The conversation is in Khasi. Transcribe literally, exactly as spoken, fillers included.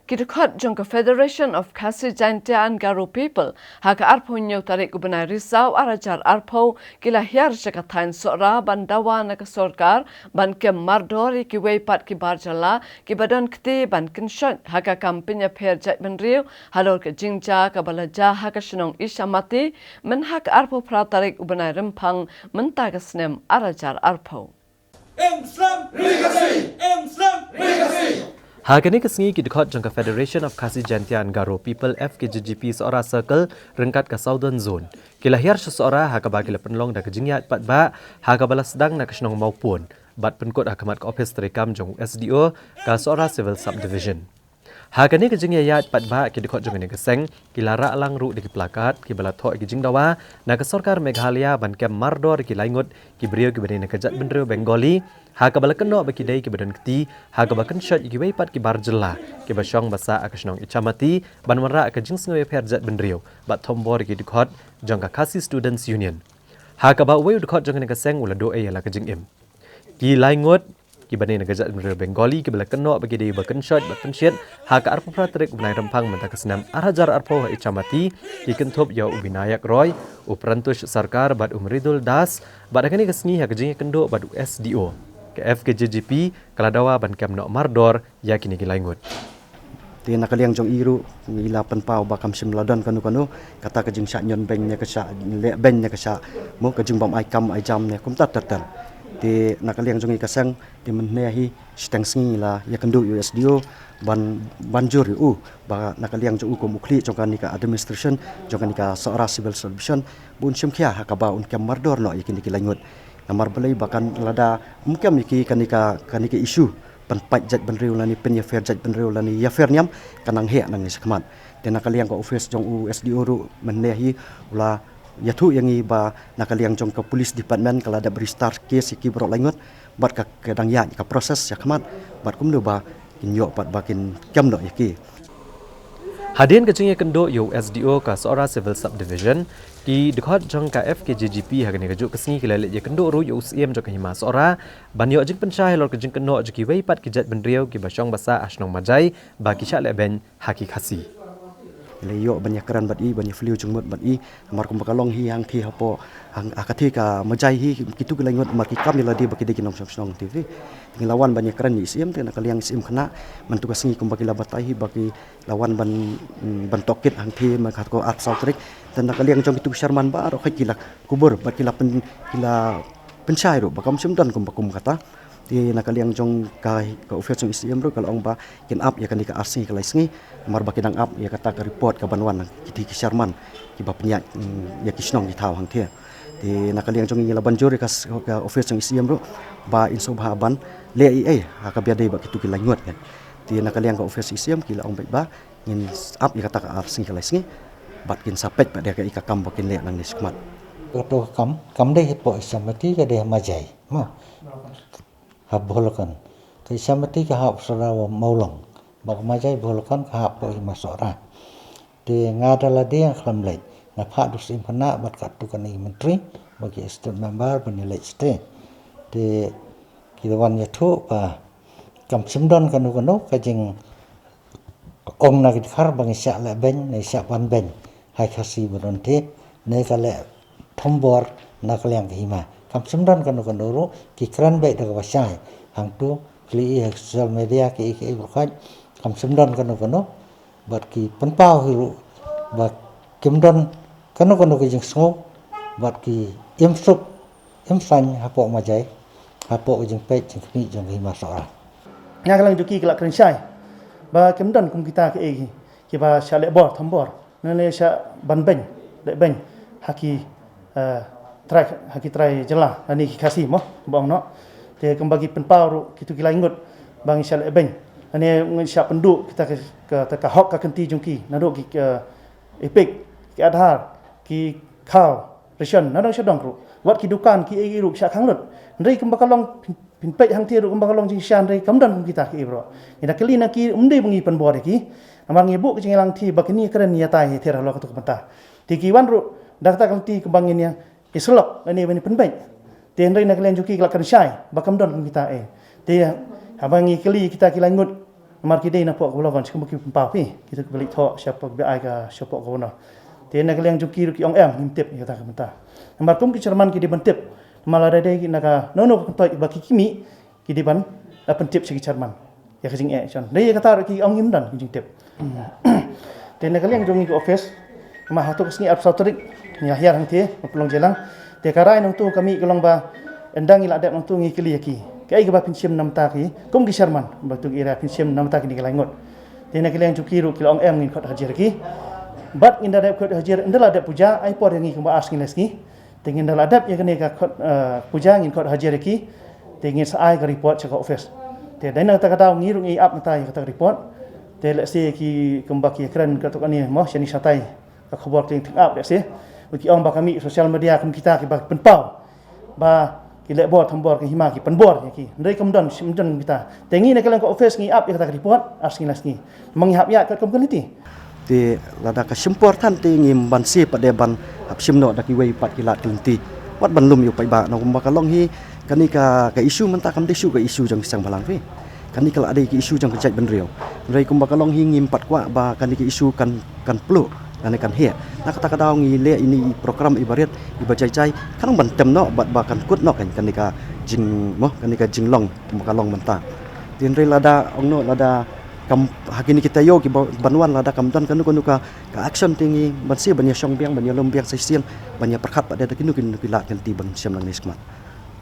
Ki dkhot jong ka Federation of Khasi Jaintia and Garo People ha ka arphew hynñiew tarik u bnai Risaw ar hajar arphew ki la hiar sha ka thaiñ Sohra ban dawa na ka sorkar ban kem mardor ïa kiwei pat ki bar jylla kiba don kti ban kynshoit ha ka kam pynïapher jaitbynriew halor ka jingjia kaba la jia ha ka shnong Ichamati mynha ka arphew phra tarik u bnai Rymphang mynta ka snem ar hajar arphew. Em slem, ri Khasi! Em slem, ri Khasi! Ha kane ka sngi ki dkhot jong ka Federation of Khasi Jaintia and Garo People F K J G P Sohra Circle ryngkat ka Southern Zone ki la hiar sha Sohra ha kaba ki la pynlong da ka jingïaid paidbah ha kaba la sdang na ka shnong Mawpun bad pynkut ha khmat ka ophis treikam jong u S D O ka Sohra Civil Subdivision. Ha kane ka jingïaid paidbah ki dkhot jong kane ka seng ki la rah lang ruh da ki plakat kiba la thoh ïa ki jingdawa na ka sorkar Meghalaya ban kem mardor ïa ki laingut ki briew kiba dei na ka jaitbynriew Bengali ha kaba la kynnoh ba ki dei kiba don kti ha kaba kynshoit ïa kiwei pat ki bar jylla kiba shong basa ha ka shnong Ichamati ban wanrah ka jingsngew ïapher jaitbynriew bad thombor ïa ki dkhot jong ka Khasi Students Union. Ha kaba uwei u dkhot jong kane ka seng u la duh ei ïa la ka jingim. Ki laingut kiba dei na ka jaitbynriew Bengali kiba la kynnoh ba ki dei ba kynshoit bad pynshit ha ka arphew phra tarik u bnai Rymphang mynta ka snem ar hajar arphew ha Ichamati ki kynthup ïa u Binayak Roy, u Prantush Sarkar bad u Mridul Das bad ha kane ka sngi ha ka jingïakynduh bad u S D O ka F K J G P ka la dawa ban kem noh mardor ïa kine ki laingut. Te na ka liang jong i ruh ngi la pynpaw ba kam shym la don kano kano kata ka jingshah ñion beiñ ne ka shah leh beiñ ne ka shah mo ka jingbym ai kam ai jam ne kumta ter ter. Te na ka liang jong i ka seng te mynne hi shiteng sngi la ïakynduh ïa u S D O ban ban jur ïa u ba na ka liang jong u kum u khlieh jong kane ka administration jong kane ka Sohra Civil Subdivision ba un shim khia ha kaba un kem mardor noh ïa kine ki laingut. Namar balei ba kan lada um kem ïa ki kane ka kane ka issue pynpait jaitbynriew lane pynïapher jaitbynriew lane ïapher niam ka nang heh nangne shakhmat. Te na ka liang ka office jong u S D O ruh mynne hi u la ïathuh ïa ngi ba na ka liang jong ka police department ka la dep register case ïa ki baroh laingut bad ka ka dang ïaid ka process shakhmat bad kumno ba kin ïoh pat ba kin kem noh ïa ki. Hadien ka jingïakynduh ïa u S D O ka Sohra Civil Subdivision ki dkhot jong ka F K J G P ha kane ka juh ka sngi ki la leit ïakynduh ruh ïa u Syiem jong ka hima Sohra ban ïoh jingpynshai halor ka jingkynnoh jong kiwei pat ki jaitbynriew kiba shong basa ha shnong Majai ba ki shah leh beiñ ha ki Khasi. Lei ïoh ban ïakren bad i ban ïafylliw jingmut bad i namar kumba ka long hi hangthie hapoh hang ha kathie ka Majai hi kitu ki laingut namar ki kam ïa lade ba ki dei ki nongshong shnong te te. Ngi la wan ban ïakren ïa i Syiem te na ka liang i Syiem khynnah mynta ka sngi kumba ki la batai hi ba ki la wan ban ban tohkit hangthie mynta ka arphew saw tarik. Te na ka liang jong kitu ki sharman baroh khoit ki la kubur bad ki la pyn ki la pynshai ruh ba kam shym don kumba kum kata. Te na ka liang jong ka ka office jong i Syiem ruh ka la ong ba kin ap ïa kane ka ar sngi ka lai sngi namar ba ki dang ap ïa kata ka report ka ban wan na kiti ki sharman kiba pynïaid ïa ki shnong ki thaw hangthie. Te na ka liang jong i la ban jur ïa ka office jong i Syiem ruh ba in sngewbha ban leh ei ei ha kaba ïadei bad kitu ki laingut kan. Te na ka liang ka office i Syiem ki la ong beit ba ngin ap ïa kata ka ar sngi ka lai sngi bad kin sa peit pat ïa ka i ka kam ba kin leh nangne shakhmat. Kato ka kam kam dei hapoh Ichamati ka dei ha Majai mo. Ha Bholokan. Ka Ichamati ka hap Sohra wa Mawlong. Ba ka Majai Bholokan ka hap hapoh hima Sohra. Te nga da lade nga khlem leit nga phah da u Syiem khynnah bad katto katne ki myntri bad ki state member ban ïaleit shatei. Te ki la wan ïathuh ba kam shym don kano kano ka jing ong na ki dkhar ba ngi shah leh beiñ ne shah ban beiñ ha i Khasi ba don te ne ka leh thombor na ka liang ka hima. Kam shym don kano kano ruh ki kren beit da kaba shai hangtu khlieh ha social media kiei kiei baroh khoit kam shym don kano kano bad ki pynpaw hi ruh ba kim don kano kano ka jingsngew bad ki im suk im saiñ hapoh Majai hapoh ka jingpeit jingkhmih jong ka hima Sohra. Nga ka liang jong ki ka la kren shai ba kim don kum kita kiei kiba shah leh bor thombor. Nane shah ban beiñ leh beiñ ha ki trai ha ki trai jylla lane ki Khasi mo ba ong noh. Te kumba ki pynpaw ruh kitu ki laingut ba ngi shah leh beiñ lane ngi shah pynduh kita ka ka hok ka kynti jong ki naduh ki EPIC ki Aadhaar ki khaw ration naduh sha dong ruh wat ki dukan kiei ruh shah khang lut. Hynrei kumba ka long pynpeit hangthie ruh kumba ka long jingshisha hynrei kam don kum kita kiei baroh. Ngi da kylli na ki um dei ba ngi pynbor ïa ki. Namar ngi buh ka jingïalang thie ba kine kren ïa tai ïa thiar halor katu ka bynta. Te ki wan ruh da kata ka lynti kumba ngin ïa ïasyllok lane ban ïa pynbeit. Te hynrei na ka liang jong ki ka la kren shai ba kam don kum kita ei. Te haba ngi kylli kita ki laingut Namar ki dei na pok ka Blok Gon, shi kumba ki pynpaw phi, kita ki ba leit thoh shapoh, ki ba ai ka shapoh Governor. Te na ka liang jong ki ruh ki ong em, ngim tip ïa kata ka bynta. Namar kum ki chairman ki dei ban tip, namar lada dei na ka, no no ka kyntoit ba ki ki mih, ki dei ban, ah, pyntip sha ki chairman ïa ka jingeh. Dei ïa kata ruh ki ong ngim don ki jingtip. Te na ka liang jong ngi ka office, ma hato ka sngi arphew saw tarik, ngi hiar hangte, ma pynlong jingïalang. Te ka rai nangtu ka mih ka long ba, ynda ngi la dep nangtu ngi kylli ïa ki, kaei kaba phin shim namar ta ki, kum ki chairman ba tu ki area, phin shim namar ta kine ki lai ngut. Te na ka liang jong ki ruh ki la ong em, ngin khot hajir ïa ki. Bad ngin da dep khot hajir, ynda la dep puja, ai por ïa ngi kumba ar sngi lai sngi. Te ngin da la dep ïa kane ka khot, eh, puja, ngin khot hajir ïa ki. Te ngin sa ai ka report sha ka office. Te dei na kata ka daw ngi ruh ngi ap mynta ïa kata ka report. Te lehse ki kumba ki kren kato kane mo, shane shatai, ka khubor kling thing ap lehse. Ki ong ba ka mih social media kum kita kiba pynpaw ba ki leh bor thambor ka hima ki pynbor ïa ki. Hynrei kam don, shim don kita. Te ngi na ka liang ka office ngi ap ïa kata ka report, ar sngi lai sngi. Ma ngi hap ïaid katkum ka lynti. Te lada ka shim por than te ngim banse pat de ban hap shim noh da kiwei pat ki lad ki lynti. Wat ban lum ïa u paidbah, na kumba ka long hi, kane ka, ka issue mynta kam dei shuh ka issue jong ki seng bhalang phi. Kane ka la dei ka issue jong ka jaitbynriew. Hynrei kumba ka long hi ngim pat kwah ba kane ka issue kan, kan pluh, kane kan heh. Na kata ka daw ngi leh ine i program iba rit, iba jai jai, kan long ban tem noh, bad ba kan kut noh kan, kane ka jing, mo, kane ka jinglong, kumba ka long mynta. Te hynrei lada, ong noh, lada kam, ha kine ki taïew kiba, ban wan lada kam don kano kano ka, ka action te ngi banse ban ïa shong biang, ban ïa lum biang sa shisien, ban ïa pyrkhat pat de da kino kino ki lad ki lynti ban shim nangne shakhmat.